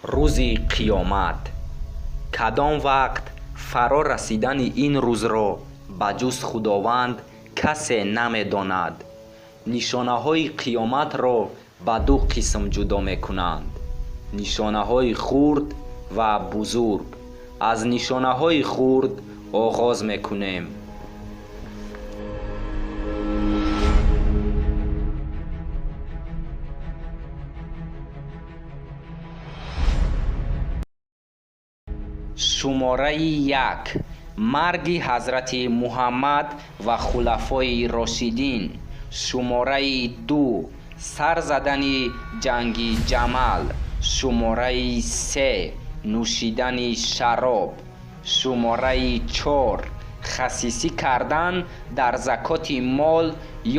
Рӯзи қиёмат. Кадом вақт фаро расидани ин рӯзро ба ҷуз Худованд касе намедонад. Нишонаҳои қиёматро ба ду қисм ҷудо мекунанд: нишонаҳои хурд ва бузург. Аз нишонаҳои хурд оғоз мекунем. Шумораи 1. Марги Ҳазрати Муҳаммад ва хулафои рошидин. Шумораи 2. Сар задани ҷанги Ҷамал. Шумораи 3. Нӯшидани шароб. Шумораи 4. Хасисӣ кардан дар закоти мол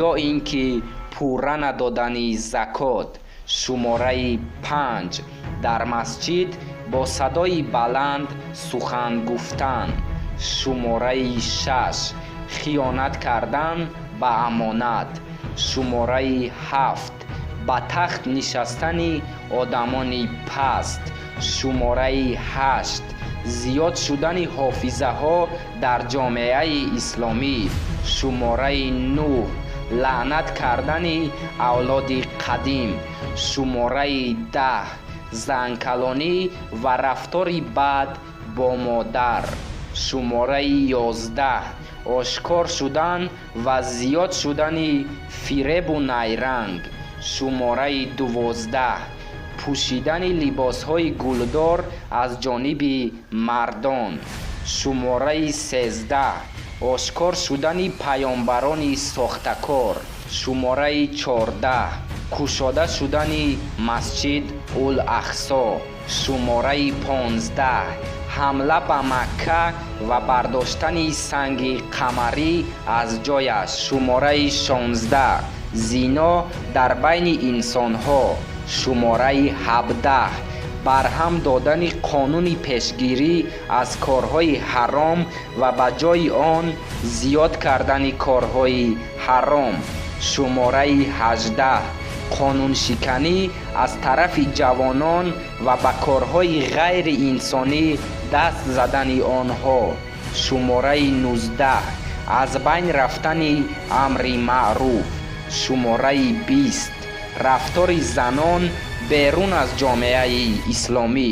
ё ин ки пурра надодани закот. Шумораи 5. Дар масҷид бо садои баланд сухан гуфтан. Шумораи 6. Хиёнат кардан ба амонат. Шумораи 7. Ба тахт нишастани одамони паст. Шумораи 8. Зиёд шудани ҳофизаҳо дар ҷомеаи исломӣ. Шумораи 9. Лаънат кардани авлоди қадим. Шумораи 10. Занкалонӣ ва рафтори бад бо модар. Шумораи 11. Ошкор шудан ва зиёд шудани фиребу найранг. Шумораи 12. Пӯшидани либосҳои гулдор аз ҷониби мардон. Шумораи 13. Ошкор шудани паёмбарони сохтакор. Шумораи 14. Кушода шудани масҷид Ул-Ақсо. Шумораи 15. Ҳамла ба Макка ва бардоштани санги қамарӣ аз ҷояш. Шумораи 16. Зино дар байни инсонҳо. Шумораи 17. Барҳам додани қонуни пешгирӣ аз корҳои ҳаром ва ба ҷои он зиёд кардани корҳои ҳаром. Шумораи 18. Қонуншиканӣ аз тарафи ҷавонон ва ба корҳои ғайриинсонӣ даст задани онҳо. Шумораи 19. Аз байн рафтани амри маъруф. Шумораи 20. Рафтори занон берун аз ҷомеаи исломӣ.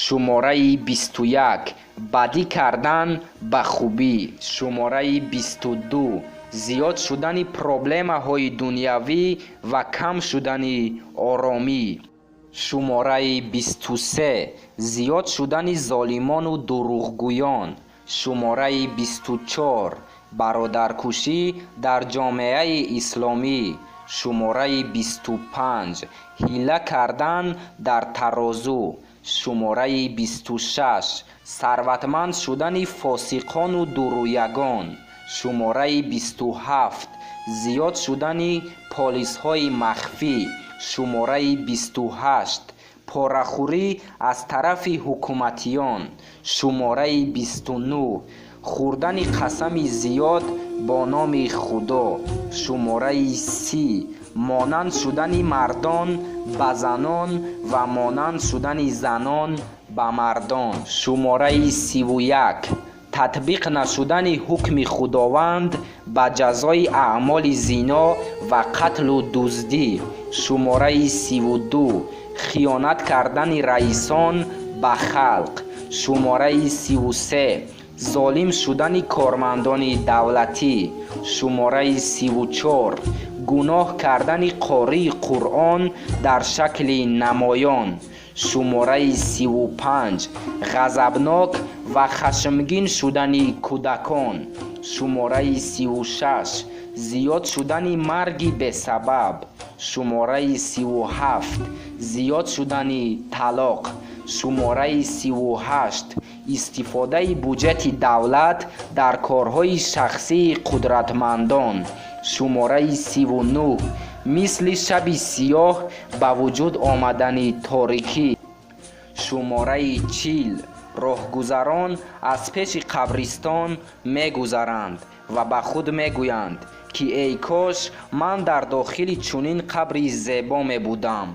Шумораи 21. Бадӣ кардан ба хубӣ. Шумораи 22. Зиёд шудани проблемаҳои дунявӣ ва кам шудани оромӣ. Шумораи 23. Зиёд шудани золимону дурӯғгӯён. Шумораи 24. Бародаркушӣ дар ҷомеаи исломӣ. Шумораи 25. Ҳила кардан дар тарозу. Шумораи 26. Сарватманд шудани фосиқону дурӯягон. Шумораи 27. Зиёд шудани полисҳои махфӣ. Шумораи 28. Порахӯрӣ аз тарафи ҳукуматиён. Шумораи 29. Хӯрдани қасами зиёд бо номи Худо. Шумораи 30. Монанд шудани мардон ба занон ва монанд шудани занон ба мардон. Шумораи 31. Татбиқ нашудани ҳукми Худованд ба ҷазои аъмоли зино ва қатлу дуздӣ. Шумораи 32. Хиёнат кардани раисон ба халқ. Шумораи 33. Золим шудани кормандони давлатӣ. Шумораи 34. Гуноҳ кардани қории Қуръон дар шакли намоён. Шумораи 35. Ғазабнок ва хашмгин шудани кӯдакон. Шумораи 36. Зиёд шудани марги бесабаб. Шумораи 37. Зиёд шудани талоқ. Шумораи 38. Истифодаи буҷети давлат дар корҳои шахсии қудратмандон. Шумораи 39. Мисли шаби сиёҳ ба вуҷуд омадани торикӣ. Шумораи 40. Роҳгузарон аз пеши қабристон мегузаранд ва ба худ мегӯянд, ки эй кош ман дар дохили чунин қабри зебо мебудам.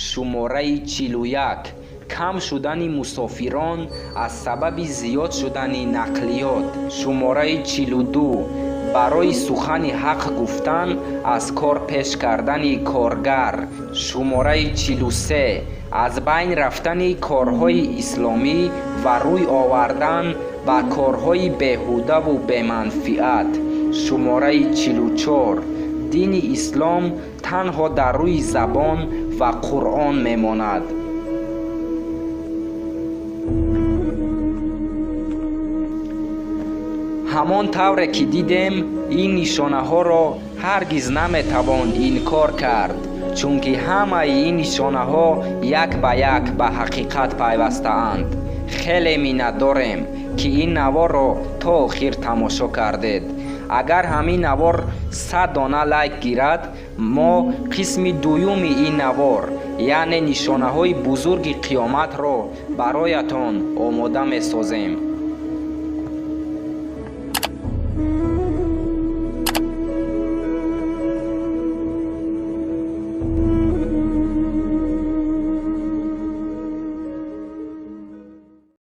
Шумораи 41. Кам шудани мусофирон аз сабаби зиёд шудани нақлиёт. Шумораи 42. Барои сухани ҳақ гуфтан аз кор пеш кардани коргар. Шумораи 43. Аз байн рафтани корҳои исломӣ ва рӯй овардан ба корҳои беҳудаву беманфиат. Шумораи 44. Дини ислом танҳо дар рӯи забон ва Қуръон мемонад. Ҳамон тавре ки дидем, ин нишонаҳоро ҳаргиз наметавон инкор кард, чунки ҳамаи ин нишонаҳо як ба як ба ҳақиқат пайвастаанд. Хеле миннатдорем, ки ин наворро то охир тамошо кардед. Агар ҳамин навор 100 дона лайк гирад, мо қисми дуюми ин навор, яъне нишонаҳои бузурги қиёматро бароятон омода месозем.